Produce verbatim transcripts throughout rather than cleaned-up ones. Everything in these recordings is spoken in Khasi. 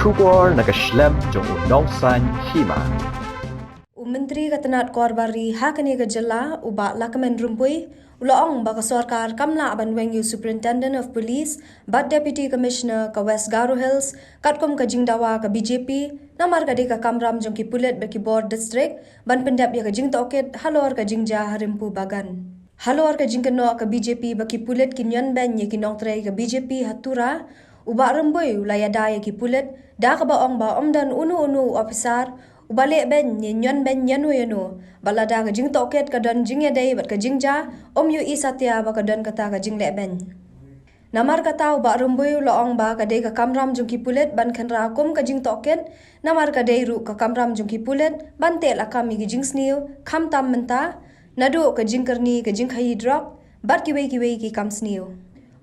Khubor na ka shlem jong u nongsan hima. U Myntri ka tnat kor bar ri ha kane ka jylla, u Bah Lahkmen Rymbui, u la ong ba ka sorkar kam lah ban weng ïa u Superintendent of Police bad Deputy Commissioner ka West Garo Hills katkum ka jingdawa ka B J P, namar ka dei ka kamram jong ki pulit bad ki bor district ban pyndep ïa ka jingtohkit halor ka jingjia ha Rimpu Bagan. Halor ka jingkynnoh ka B J P ba ki pulit kin ïoh beiñ ïa ki nongtrei ka B J P ha Tura, u Bah Rymbui u la ïada ïa ki pulit da kaba ong ba ym don uno uno u officer uba leh beiñ ne ïoh beiñ ïano ïano, bad lada ka jingtohkit ka don jingïadei bad ka jingjia, ym ïohi satia ba ka don kata ka jingleh beiñ. Namar kata u Bah Rymbui u la ong ba ka dei ka kamram jong ki pulit ban khynra kum ka jingtohkit, namar ka dei ruh ka kamram jong ki pulit ban teh lakam ïa ki jingsniew, khamtam mynta naduh ka jingkyrni ka jingkhaïi drok bad kiwei kiwei ki kam sniew.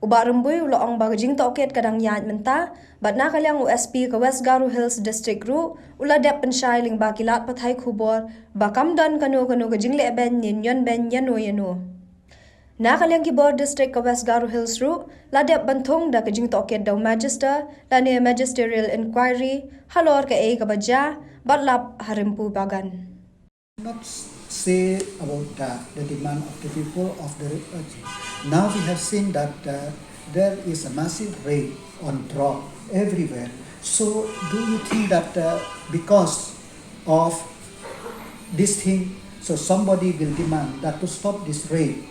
U Bah Rymbui u la ong ba ka jingtohkit ka dang ïaid mynta, bad na ka liang u S P ka West Garo Hills District ruh u la dep pynshai lyngba ki lad pathai khubor ba kam don kano kano ka jingleh beiñ ne ïoh beiñ ïano ïano. Na ka liang ki bor district ka West Garo Hills ruh la dep ban thung da ka jingtohkit da u magister lane magisterial inquiry halor kaei kaba jia bad lap ha Rimpu Bagan. Not say about that, the demand of the people of the uh, now we have seen that uh, there is a massive raid on drug everywhere. So do you think that uh, because of this thing, so somebody will demand that to stop this raid,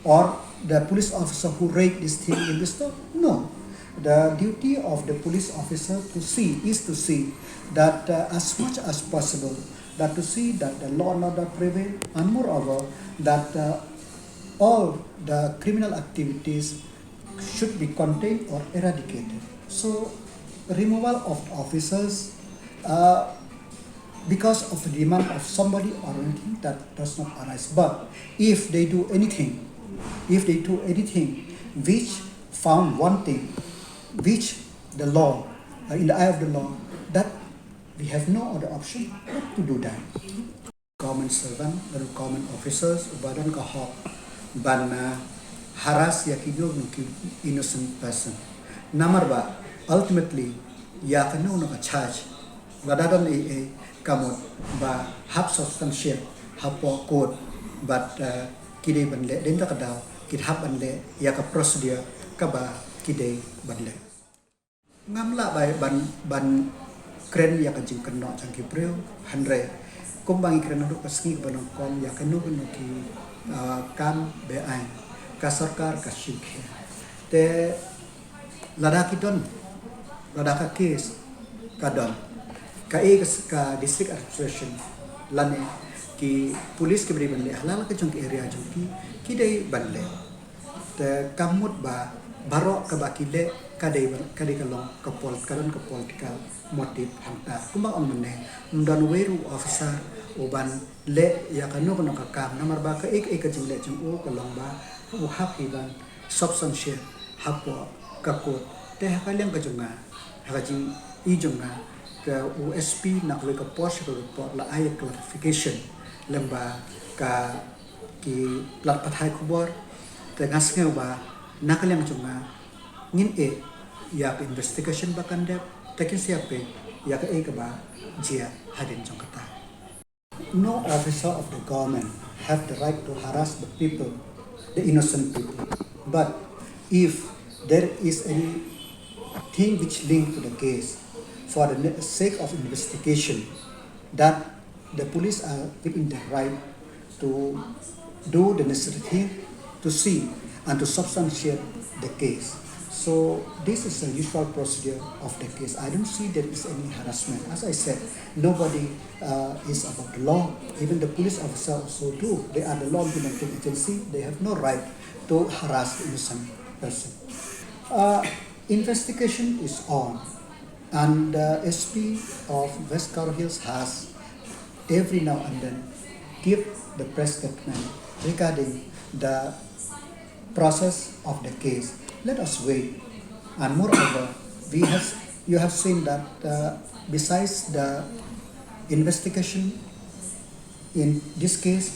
or the police officer who raid this thing will be stopped? No. The duty of the police officer to see is to see that uh, as much as possible, that to see that the law and order prevail, and moreover that uh, all the criminal activities should be contained or eradicated. So removal of officers uh, because of the demand of somebody or anything, that does not arise. But if they do anything, if they do anything which found wanting, which the law, uh, in the eye of the law, that we have no other option but to do that. Government servant, the government officers, uba don ka hok ban uh, harass ïa kino kino ki innocent person. Namar ba ultimately ïa kano kano ka charge, lada don ei ei, ka mut ba hap substantiate hapoh court, bad uh, ki dei ban leh, dei na ka daw ki hap ban leh ïa ka procedure kaba ki dei ban leh. Ngam lah ba ban ban kren ïa ka jingkynnoh jong ki briew, hynrei kumba ngi kren naduh ka sngi kaba nyngkong, ïa kano kano ki uh, kam be-aiñ, ka sorkar ka shu khia. Te lada ki don, lada ka case ka don, kaei ka district administration lane ki police kiba dei ban leh ha la ka jong ka area jong ki, ki dei ban leh. Te ka mut ba baroh kaba ki leh ka dei ka long ka don ka political motive hangta. Kumba ong mynne, ym don uwei ruh u officer u ban leh ïa kano kano ka kam, namar ba kaei kaei ka jingleh jong u ka long ba u hap hi ban substantiate hapoh ka court. Te ha ka liang ka jong nga, ha ka jingi jong nga, ka u S P na kawei ka por sha kawei ka por la ai clarification lyngba ka ki lad pathai khubor. Te nga sngew ba na ka liang jong nga ngin ïeh ïa ka investigation ba kan dep, te kin sa ïa peit ïa kaei kaba jia hadien jong kata. No officer of the government have the right to harass the people, the innocent people. But if there is any thing which linked to the case, for the sake of investigation, that the police are within their right to do the necessary thing to see and to substantiate the case. So this is the usual procedure of the case. I don't see there is any harassment. As I said, nobody uh, is above the law. Even the police officer also do. They are the law implementing agency. They have no right to harass the innocent person. Uh, investigation is on, and the S P of West Garo Hills has every now and then give the press statement regarding the process of the case. Let us wait. And moreover, we have you have seen that uh, besides the investigation in this case,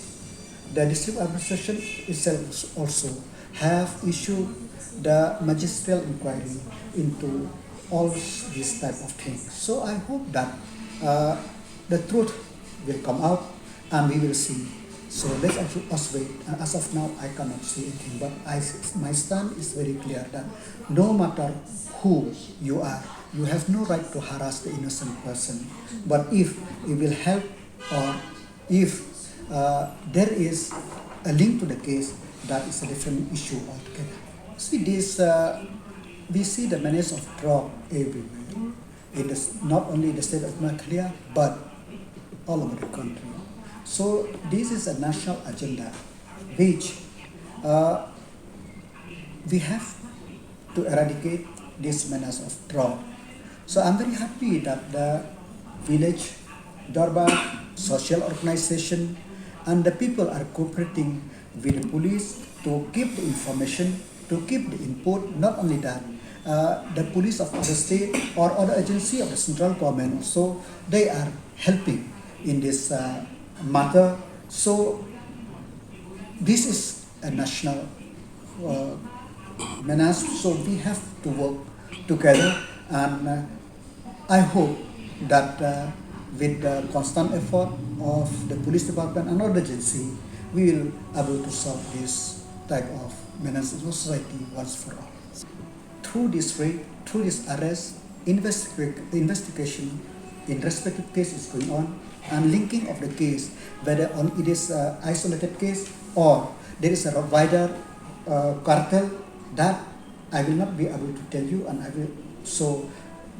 the district administration itself also have issued the magisterial inquiry into all these type of things. So I hope that uh, the truth will come out and we will see. So let's also us wait. And as of now, I cannot say anything. But I, my stand is very clear that no matter who you are, you have no right to harass the innocent person. But if it will help or if uh, there is a link to the case, that is a different issue altogether. See this, uh, we see the menace of drug everywhere, in the, not only in the state of Meghalaya, but all over the country. So this is a national agenda which uh, we have to eradicate this menace of drug. So I'm very happy that the village Dorbar, social organization, and the people are cooperating with the police to give the information, to give the input. Not only that, uh, the police of other state or other agency of the central government also, they are helping in this uh, matter. So this is a national uh, menace. So we have to work together, and uh, I hope that uh, with the constant effort of the police department and other agency, we will able to solve this type of menace in society once for all. Through this raid, through this arrest, investi- investigation in respective case is going on, and linking of the case, whether on it is a isolated case or there is a wider uh, cartel, that I will not be able to tell you, and I will so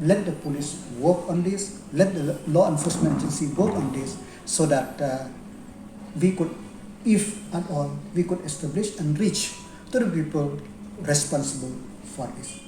let the police work on this, let the law enforcement agency work on this, so that uh, we could, if at all, we could establish and reach to the people responsible for this.